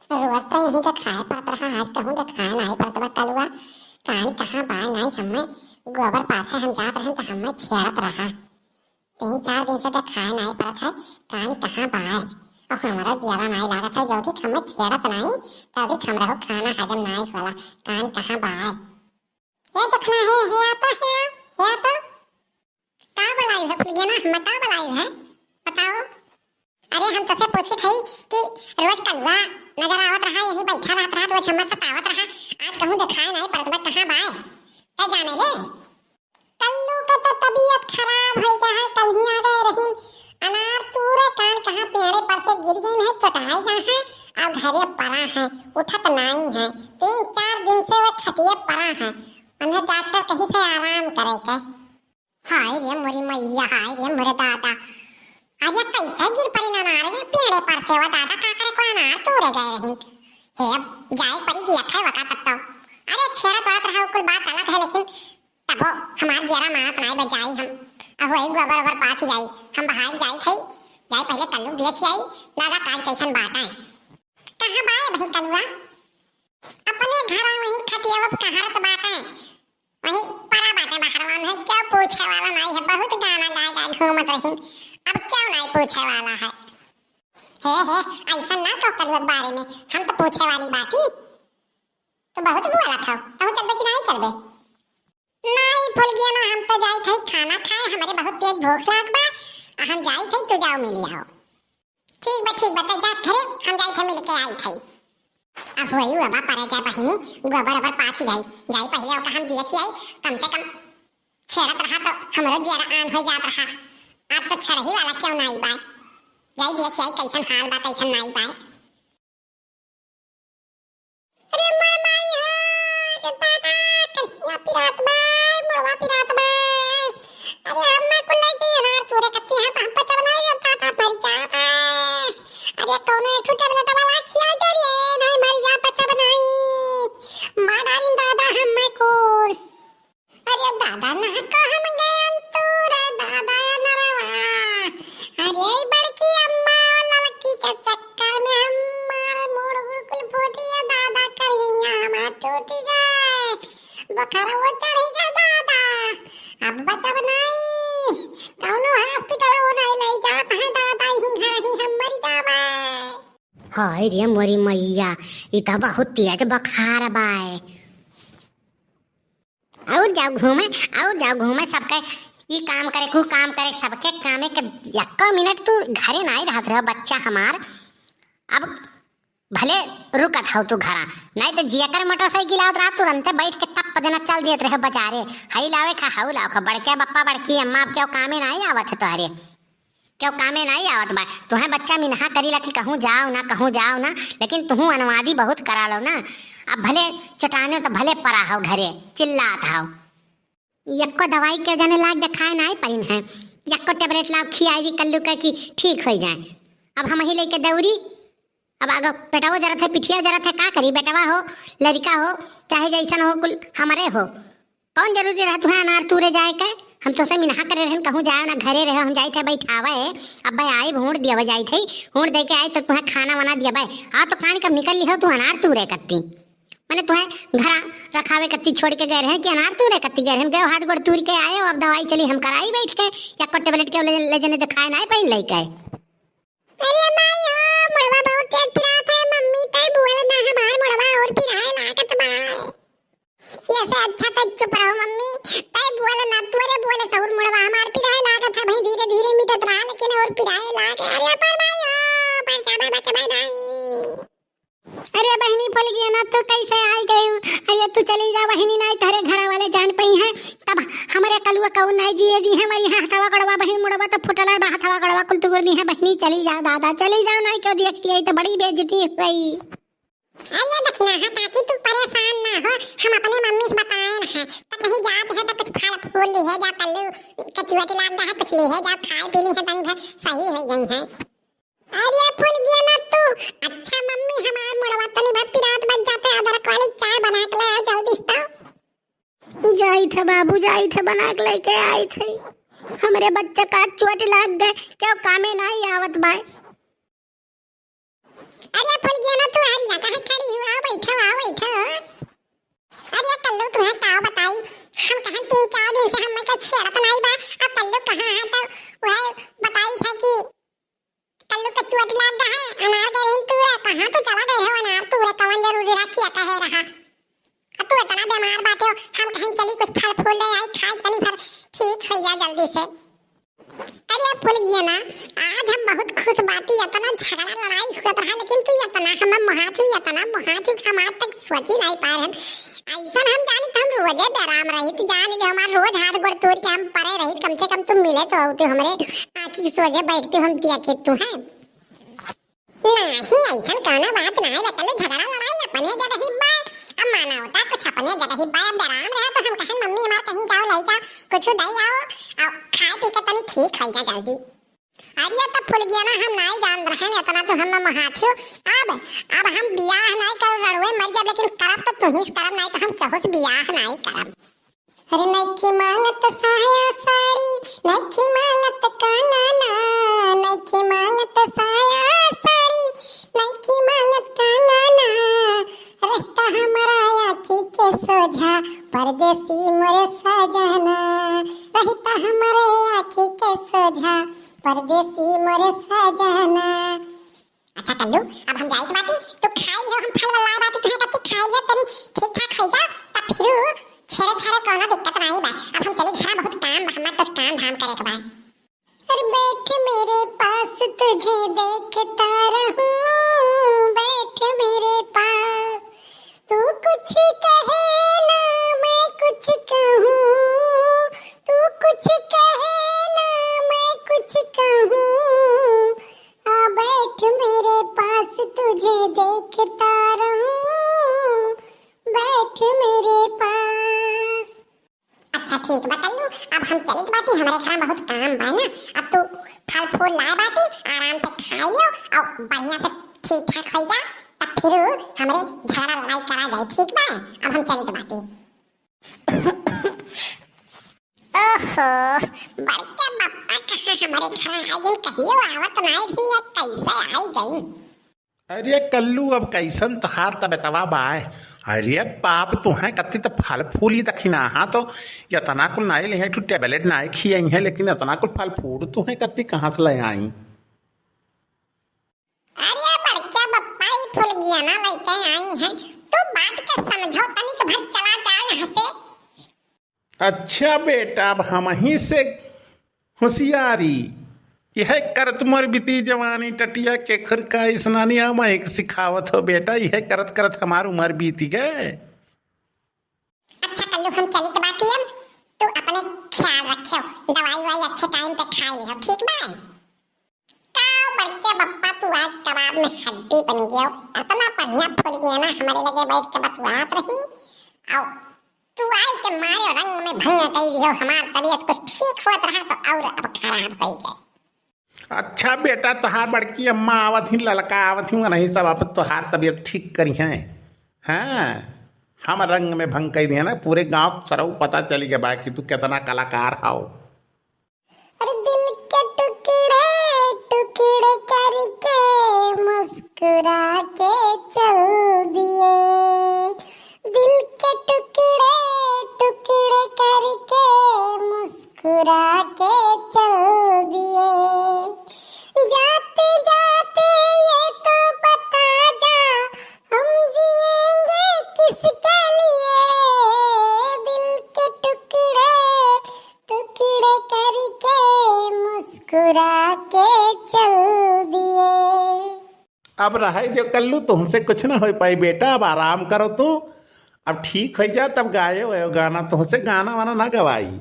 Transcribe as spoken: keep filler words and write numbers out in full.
रोज तो यहीं देखाए पड़त रहा, आज कहूँ देखाए नाहीं पड़त बा कलुआ। कान कहाँ बाय नाहीं, हमें गोबर पाथे हम जात रहन त हमें छेड़त रहा। तीन चार दिन से देखाए नाहीं पड़त है, कान कहाँ बाय। और हमारा जियरा नाहीं लागत है, जल्दी हमें छेड़त नाहीं, तभी हमरहु खाना हजम नाहीं होला। कान कहाँ बाय? ए जखना है, है आता, है, है आता। का बोलाई है फुलगेना, हम का बोलाई है, बताओ। अरे हम तोसे पूछत हई कि रोज कलुआ नजर आवत रहा, यहीं बैठा रहत रहा, रोज हमें सतावत रहा, आज कहूँ देखाए नाहीं पड़त बा, कहाँ बाय? तै जाने रे। कल्लू के तो तबीयत खराब होइ गया है, कल ही आ गए रहीन अनार तूरे, कान कहाँ पेड़े पर से गिर गई है, चोटाई गया है, अब घरे पड़ा है, उठत नाहीं है। तीन चार दिन से वो खटिए पड़ा है, उन्हें डॉक्टर कहीं से आराम करे के। हाय रे मोरी मैया, हाय रे मोरे दादा। अरे कैसे गिर पड़ी ना अनार रे पेड़े पर से, वो दादा का करे को अनार तूरे गए रहीन। हे, जाए परी दिया खाए वका तब तो। अरे छेड़ा चोड़त रहा, कुल बात अलग है, लेकिन तबो हमार जियरा मानत नाहीं बा, जाई हम। अब वही गोबर ओबर पाथ जाई, हम बहाई जाई थई। जाई पहले कल्लू देख आई, दादा काज कैसन बाटा है। कहाँ बाय भाई कलुआ? अपने घरा वहीं खटिया कहारत बाटे। वहीं परा बाटे बाहर, वहाँ है, क्यों पूछे वाला नाहीं है, बहुत गाना गाए गाए घूमत रहीन, अब क्यों नाहीं पूछे वाला है। हे, हे, ऐसा ना कहो कलुआ के बारे में, हम तो पूछे वाली बाटी। तो बहुत बोला था, कहूँ चलबे कि नाहीं चलबे? नाहीं फुलगेना, हम तो जाई थई खाना खाए, हमरे बहुत तेज भूख लाग बा, हम जाई थई, तू जाओ मिल आओ। ठीक बा, ठीक बा, तै जा घरे, हम जाई थई मिल के आई थई। अब होई बाबा, परे जा बहिनी, गोबर ओबर पाथी जाई, जाई पहले ओका हम देखी आई, कम से कम छेड़त रहा तो हमरो जियरा आन हो जात रहा, अब तो छेड़ही वाला क्यों नाहीं बा, जाई देखी आई कैसन हाल बा, कैसन नाहीं बा। अरे मोर माई हो, अरे दादा, कहिया पिरात बा, मुड़वा पिरात बा। अरे अम्मा कुल लइके अनार तूरे कत्ती हैं, हम पचब नाहीं, रे दादा मर जाबे। अरे कौनो एक ठो tablet वाला खिया दे रे, नाहीं मर जा पचब नाहीं। मार डारिन दादा हम्मे कुल। अरे दादा, ना को हम गयन तूरे दादा नरवा। अरे बड़की अम्मा लड़की के चक्कर में हमार मूड़ गुड़ कुल फूटी है दादा, करिया हमार टूटी गए, बुखार वो चढ़ी गए दादा, अब बचब नाहीं, कौनो hospital वो नाहीं ले जात है दादा, यहीं घर ही हम मर जाबे। हाय रे मोरी मैया, ई तो बहुत तेज बुखार बाय। और जाओ घूमे, और जाओ घूमे, सबके ई काम करे, कु काम करे, सबके कामे के। यक्को मिनट तू घरे नाहीं रहत रहो बच्चा हमार। अब भले रुकत हौ तू घरा, नाहीं तो जियकर मोटरसाइकिल आवत रहा, तुरंते बैठ के तप देना चल दियत रहे बजारे। हई लावे खा, हऊ लावे खा, बड़के बप्पा, बड़की अम्मा, अब क्यों कामे नाहीं आवत है तोहरे। क्यों कामे नाहीं आवत बा? तुहें बच्चा मिनहा करी ला कि कहूँ जाओ ना, कहूँ जाओ ना, लेकिन तुहूँ अनवादी बहुत करा लो ना। अब भले चटाने तो भले परा हो घरे, चिल्लात हो। यक्को दवाई के जने लाग देखाए नाहीं परिन है, यक्को tablet लाग खियाई दी कल्लू के कि ठीक होइ जाए। अब हम ही लेके दौरी, अब आगे पेटवो जरत है, पिठिया जरत है, का करी? बेटवा हो, लड़िका हो, चाहे जैसन हो, कुल हमरे हो। कौन जरूरी रहा तुहें अनार तूरे जाए के? हम तोसे मिनहा करे रहन, कहूँ जाए ना, घरे रहे, हम जाई थे बैठावे। अब भाई आई, हूँड़ दियावे जाई थे, हूँड़ दे के आई तो तुहें खाना वाना दियावे। आ तो कान कब निकल ली हो तू अनार तूरे कत्ती, मने तुहें घरा रखावे कत्ती छोड़ के गए रहे कि अनार तूरे कत्ती गए रहे? हम गए हाथ गोड़ तूर के आए, अब दवाई चली हम कराई बैठ के, यक्को tablet के ले, ले जने देखाए नाहीं पाइन लइके। अरे माई हो, मुड़वा बहुत तेज पिरात है, मम्मी तै बोल ना, हमार मुड़वा और पिराए लागत बा। ये से अच्छा तै चुप रहो मम्मी, तै बोल ना, तोरे बोले से और मुड़वा हमार पिराए लागत है भाई, धीरे धीरे मिटत रहा लेकिन और पिराए लागे। अरे पर माई हो, पर जाबे बचबे नाहीं। अरे बहिनी फुलगेना, तू कैसे आई गयू? अरे तू चली जा बहिनी, नाहीं तोहरे घरा वाले जान पइहैं, तब हमरे कलुआ कउन नाहीं जिए दिहैं। हमारी हथवा गोड़वा बहिन मुड़वा तो फुटला बा, हथवा गोड़वा कुल तूर दिहैं। बहिनी चली जा दादा, चली जाओ, नाहीं क्यों देख लिया तो बड़ी बेइज्जती हुई। अरे दखिनाहा काकी, तू परेशान ना हो, हम अपने मम्मी से बताए ना है, तो कहीं जात है तो कुछ फल फूल लिहे जा, कल्लू कचुआ के लाग है, कुछ लिहे जा, खाए पी लिहे, तनी भर सही हो गई है। अरे फुलगेना तू, अच्छा मम्मी हमार मुड़वा तनी भर पिरात बन जाते, अदरक वाली चाय बना के ले आओ जल्दी से तो। जाई थे बाबू, जाई थे बना के लेके आई थे। हमरे बच्चा का चोट लाग गए, क्यों कामे नाहीं आवत बाय। अरे फुलगेना तू हरिया बीमार बाटे, हम कहेन चली कुछ फल फूल ले आई, खाई तनी भर ठीक होइ जा जल्दी से। अरे फुलगेना, आज हम बहुत खुश बाटी, इतना झगड़ा लड़ाई हुआ रहा, लेकिन तू इतना हम मोहात ही, इतना मोहात ही, हम आज तक सोची नहीं पाए हन। ऐसन हम जानी तो हम रोजे बेराम रहित, जान ले हमार रोज हाथ गोड़ तोड़ के हम परे रहित, कम से कम तुम मिले तो होते हमरे आँखी के सोझे बैठते हम दिया के तू है। नहीं, ऐसन कौनो बात नहीं बे कल्लू, झगड़ा लड़ाई अपने जगह ही बा। अब मानवता कुछ अपने जगह ही बा। अब बेराम रहा तो हम कहेन मम्मी हमार कहीं जाओ, ले जाओ, कुछ दे आओ, और खाए पी के तनी ठीक हो जा जल्दी। अरे तो फुलगेना हम नहीं जान रहे हैं, इतना तो हम मोहात हो। अब, अब हम बियाह नहीं कर रड़ुए मर जाब, लेकिन करब तो तुही से करब, नहीं तो हम केहू से बियाह नहीं करब। अरे नइखी मांगत साया साड़ी, नइखी मांगत कंगना, नइखी मांगत साया साड़ी, नइखी मांगत कंगना। रहता हमरा आँखी के सोझा, परदेसी मोरे सजना। रहता हमरे आँखी के सोझा, परदेसी मोरे सजना। अच्छा कल्लू, अब हम जाइत बाटी, तू खाई लियो, हम फल वाला बाटी, तुहे कत्ती खाई लियो, तनी ठीक ठाक होइ जा, तब फिर छेड़े छाड़े कौनो दिक्कत नहीं बा। अब हम चली घरा, बहुत काम बा, हमार कुछ काम धाम करे के बा। अरे बैठ मेरे पास, तुझे देखता रहूं, बैठ मेरे पास, तू कुछ कहे ना मैं कुछ कहूं, तू कुछ कहे ना मैं कुछ कहूं, आ बैठ मेरे पास, तुझे देखता रहूं, बैठ मेरे पास। अच्छा ठीक बा कल्लू, अब हम चलित बाटी, हमरे घर बहुत काम बा ना। अब तू फल फूल लाए बाटी, आराम से खाई लियो और बढ़िया से ठीक ठाक होइ जा, तब फिर हमरे झगड़ा लड़ाई करा जाए, ठीक बा? अब हम चलित बाटी। ओहो, बड़के बप्पा कहाँ हमरे घर आ गइन, कहियो आवत नाई रहिन, या कैसे आई गइन? अरे कल्लू, अब कैसन तोहार तबियतवा बाय? अरे बाप, तुहें कत्ती त फल फूली दखिना, हाँ तो यतना कुल नाई लिहे, ठू tablet नाई खियाई है, लेकिन यतना कुल फल फूल तुहें कत्ती कहाँ से ले आई? अरे बड़के बप्पा, ई फुलगेना लइके आई है, तू बात के समझो, तनिक भर चला जा यहाँ से। अच्छा बेटा, अब हमहीं से होशियारी, यह करत मोर बीती जवानी, टटिया के खुरका इसनानी, हम एक सिखावत हो बेटा, यह करत करत हमार उमर बीती गए। अच्छा कल्लू, हम चलित बाटी, हम तू अपने ख्याल रखियो, दवाई वाई अच्छे time पे खाई लियो, ठीक बा? का बड़के बप्पा, तू आज कबाब में हड्डी बन गयो। इतना बढ़िया फुलगेना हमरे लगे बैठ के बतुआत रही, और तू आई के मारे रंग में भंग कई दियो। हमार तबीयत कुछ ठीक होत रहा तो और अब खराब होइ गए। अच्छा बेटा, तोहार बड़की अम्मा आवत ही, ललका आवत ही, वनही सब अपन तोहार तबीयत ठीक करिहैं। हाँ, हम रंग में भंग कई दिया ना, पूरे गाँव सरऊ पता चली गए बा कि तू कितना कलाकार हाओ। अरे दिल के टुकड़े टुकड़े करके मुस्कुरा के चल दिए, दिल के टुकड़े टुकड़े करके मुस्कुरा के चल दिए। जाते जाते ये तो बता जा, हम जिएंगे किसके लिए? दिल के टुकड़े टुकड़े करके मुस्कुरा के चल दिए। अब रहे दो कल्लू, तुमसे कुछ ना हो पाई बेटा, अब आराम करो तू, अब ठीक हो जा, तब गाए हो गाना, तुमसे गाना वाना ना गवाई।